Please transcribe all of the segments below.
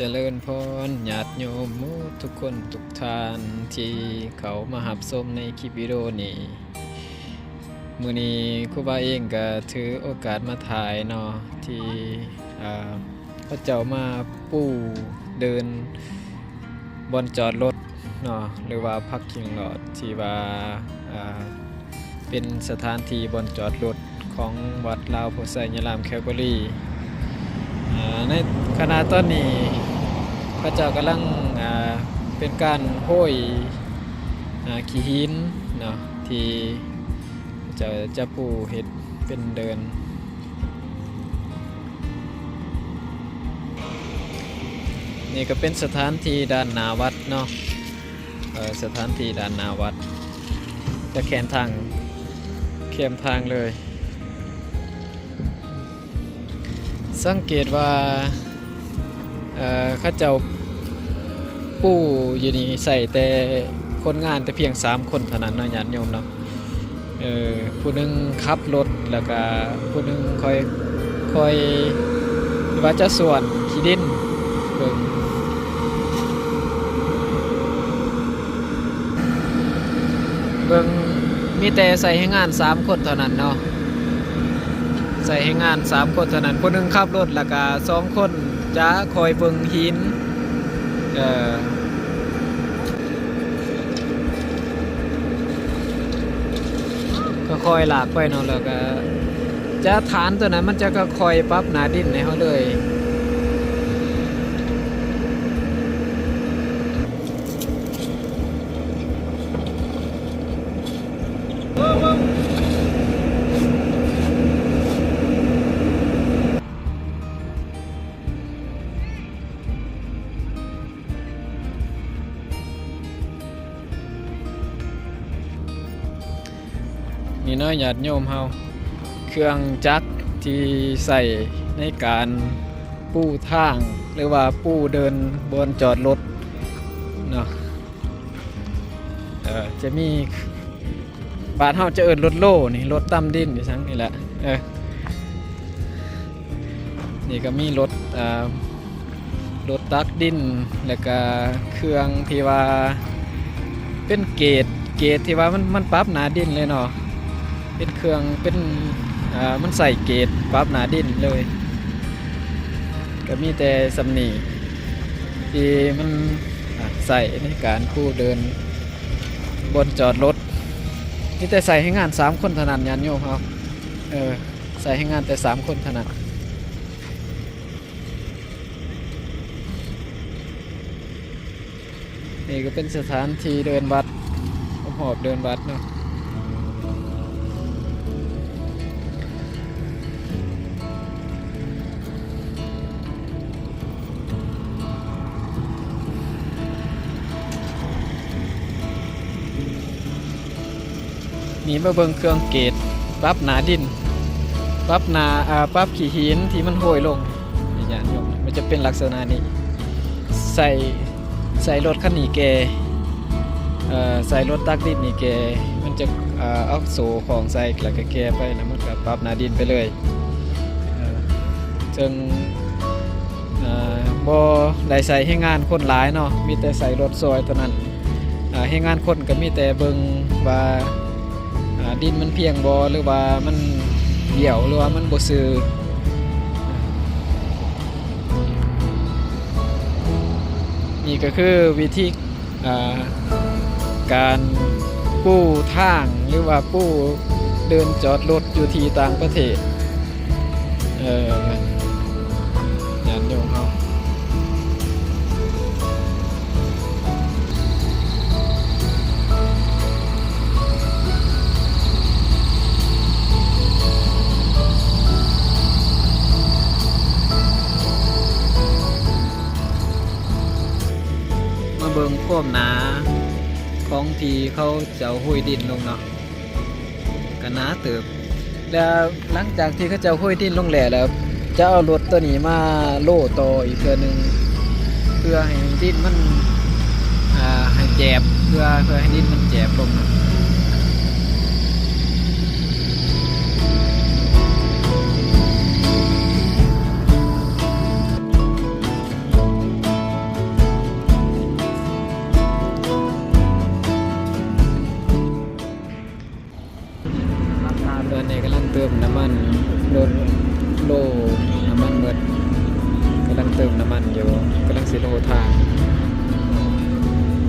ຈະເລີນພອນຍາດໂຍມໝົດທຸກຄົນທຸກທ່ານທີ່ເຂົ້າມາຮັບຊົມໃນຄລິບວິດີໂອນີ້. ມື້ນີ້ຄູບາເອງກໍຖືໂອກາດມາຖ່າຍເນາະ ທີ່ ອ່າ ເຂົາເຈົ້າມາປູເດີ່ນບ່ອນຈອດລົດເນາະ ຫຼືວ່າ parking lot ທີ່ວ່າ ອ່າ ເປັນສະຖານທີ່ບ່ອນຈອດລົດຂອງວັດລາວໂພໄຊຍາລາມແຄວເບີຣີ. ອ່າ ໃນຂະນະຕອນນີ້ເຂົາເຈົ້າກຳລັງ ອ່າ ເປັນການໂຮຍ ອ່າ ຂີ້ຫີນເນາະ ທີ່ເຂົາເຈົ້າຈະປູເຮັດເປັນເດີ່ນ. ນີ້ກໍເປັນສະຖານທີ່ດ້ານໜ້າວັດເນາະ ເອີ ສະຖານທີ່ດ້ານໜ້າວັດ ຈະແຄມທາງ ແຄມທາງເລີຍ. ສັງເກດວ່າ ເອີ ເຂົາເຈົ້າປູຢູ່ນີ້ໃຊ້ແຕ່ຄົນງານແຕ່ພຽງສາມຄົນເທົ່ານັ້ນເນາະ ຍາດໂຍມເນາະ. ເອີ ຜູ້ໜຶ່ງຂັບລົດ ແລ້ວກະຜູ້ໜຶ່ງຄອຍ ຄອຍ ຫຼືວ່າຈະສວນຂີ້ດິນເບິ່ງ ເບິ່ງ ມີແຕ່ໃຊ້ແຮງງານສາມຄົນເທົ່ານັ້ນເນາະ ໃຊ້ແຮງງານສາມຄົນເທົ່ານັ້ນ ຜູ້ໜຶ່ງຂັບລົດ ແລ້ວກະສອງຄົນຈະຄອຍເບິ່ງຫີນ ເອີ ຄ່ອຍໆລາກໄປເນາະ ແລ້ວກະຈານຖານຕົວນັ້ນມັນຈະຄ່ອຍໆປັບໜ້າດິນໃຫ້ເຮົາເລີຍ. ນີ້ເນາະ ຍາດໂຍມເຮົາ ເຄື່ອງຈັກທີ່ໃຊ້ໃນການປູທາງ ຫຼືວ່າປູເດີ່ນບ່ອນຈອດລົດເນາະ. ເອີ ຈະມີ ບ້ານເຮົາຈະເອີ້ນລົດໂລນີ້ ລົດຕຳດິນອີ່ຫຍັງນີ້ແຫຼະ ເອີ ນີ້ກໍມີລົດ ເອີ ລົດຕັກດິນ ແລ້ວກະເຄື່ອງທີ່ວ່າເປັນເກຣດ ເກຣດທີ່ວ່າມັນ ມັນປັບໜ້າດິນເລີຍເນາະ ເປັນເຄື່ອງ ເປັນ ເອີ ມັນໃສ່ເກຣດປັບໜ້າດິນເລີຍ. ກໍມີແຕ່ສ່ຳນີ້ທີ່ມັນ ອ່າ ໃຊ້ໃນການປູເດີ່ນບ່ອນຈອດລົດ ມີແຕ່ໃຊ້ແຮງງານສາມຄົນເທົ່ານັ້ນ ຍາດໂຍມເຮົາ ເອີ ໃຊ້ແຮງງານແຕ່ສາມຄົນເທົ່ານັ້ນ. ນີ້ກໍເປັນສະຖານທີ່ເດີ່ນວັດ ຮອບໆເດີ່ນວັດເນາະ. ນີ້ມາເບິ່ງເຄື່ອງເກຣດ ປັບໜ້າດິນ ປັບໜ້າ ອ່າ ປັບຂີ້ຫີນທີ່ມັນໂຮຍລົງ ນີ້ຍາດໂຍມ ມັນຈະເປັນລັກສະນະນີ້ ໃສ່ ໃສ່ລົດຄັນນີ້ແກ່ ເອີ ໃສ່ລົດຕັກດິນນີ້ແກ່ ມັນຈະ ເອີ ເອົາໂສ້ຂ້ອງໃສ່ ແລ້ວກໍແກ່ໄປ ແລ້ວມັນກໍປັບໜ້າດິນໄປເລີຍ ເອີ ເຊິ່ງ ເອີ ບໍ່ໄດ້ໃຊ້ແຮງງານຄົນຫຼາຍເນາະ ມີແຕ່ໃຊ້ລົດຊ່ອຍເທົ່ານັ້ນ. ເອີ ແຮງງານຄົນກໍມີແຕ່ເບິ່ງວ່າ ເອີ ດິນມັນພຽງບໍ່ ຫຼືວ່າມັນຫວ້ຽວ ຫຼືວ່າມັນບໍ່ຊື່. ນີ້ກໍຄືວິທີ ອ່າ ການປູທາງ ຫຼືວ່າປູເດີ່ນຈອດລົດຢູ່ທີ່ຕ່າງປະເທດ ເອີ ຍາດໂຍມເຮົາ ມາເບິ່ງຄວາມໜາຂອງທີ່ເຂົາເຈົ້າໂຮຍດິນລົງເນາະ ກໍໜາເຕີບ. ແລ້ວຫຼັງຈາກທີ່ເຂົາເຈົ້າໂຮຍດິນລົງແລ້ວ ແລ້ວຈະເອົາລົດຕົວນີ້ມາໂລຕໍ່ອີກເທື່ອໜຶ່ງ ເພື່ອໃຫ້ດິນມັນ ອ່າ ໃຫ້ແຈບ ເພື່ອ ເພື່ອໃຫ້ດິນມັນແຈບລົງ. ກຳລັງເຕີມນ້ຳມັນຢູ່ ກຳລັງຊິໂລທາງ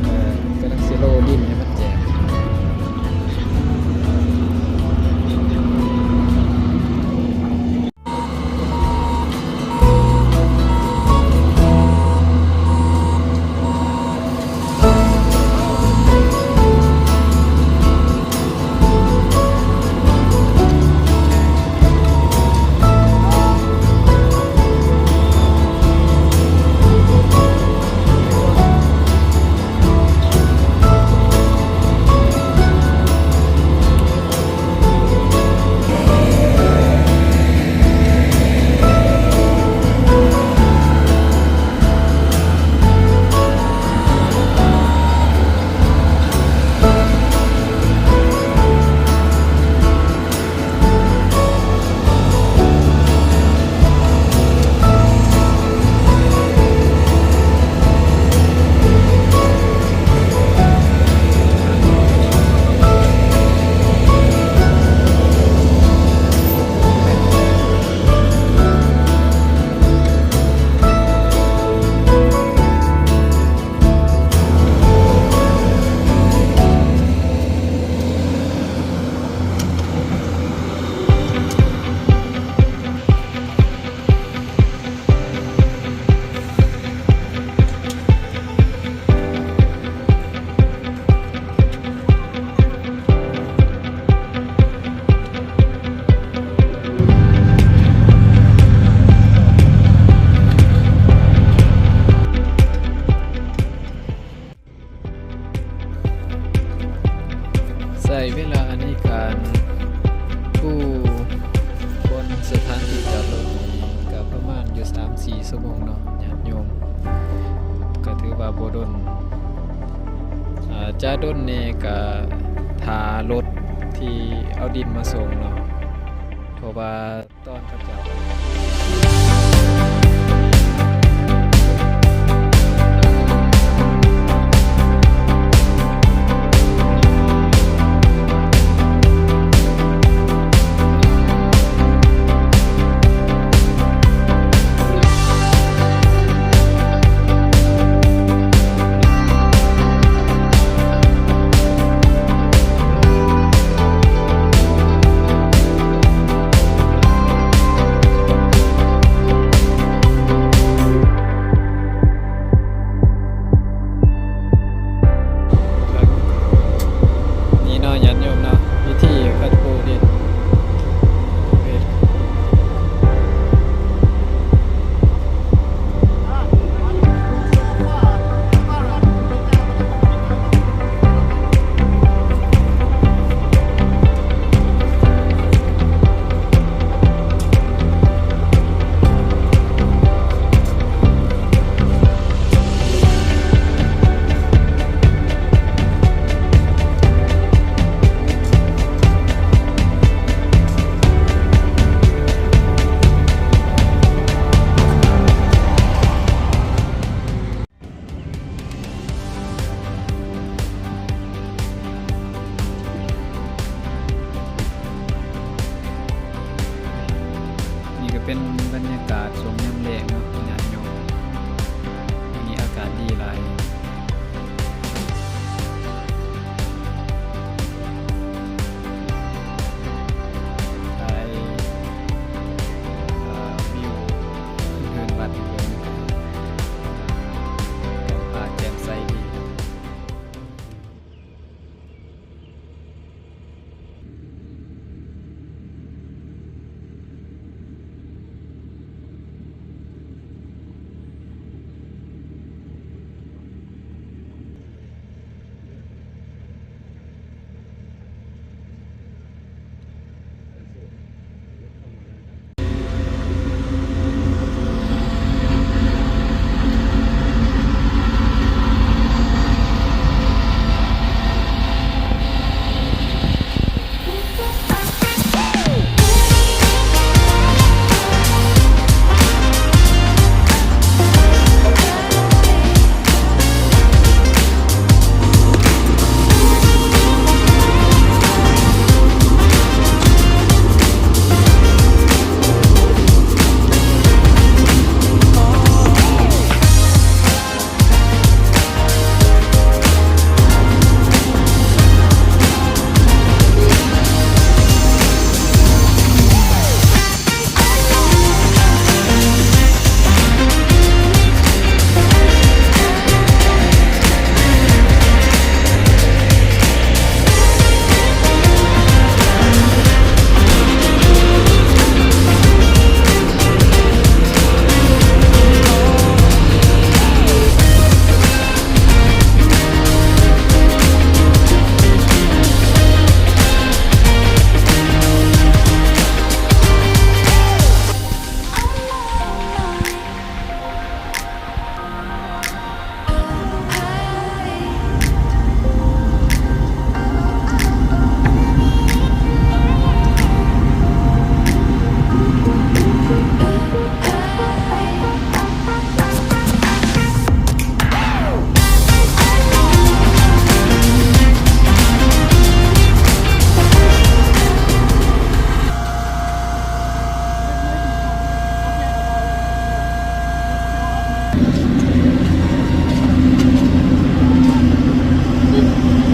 ເອີ ກຳລັງຊິໂລດິນໃຫ້ມັນແຈກ. ໃຊ້ເວລາໃນການປູບ່ອນສະຖານທີ່ຈອດລົດນີ້ກະປະມານຢູ່ສາມສີ່ຊົ່ວໂມງເນາະ ຍາດໂຍມ ກະຖືວ່າບໍ່ດົນ ອາ ຈະດົນແດ່ກະຖ້າລົດທີ່ເອົາດິນມາສົ່ງເນາະ ເພາະວ່າ ຕອນເຂົາເຈົ້າ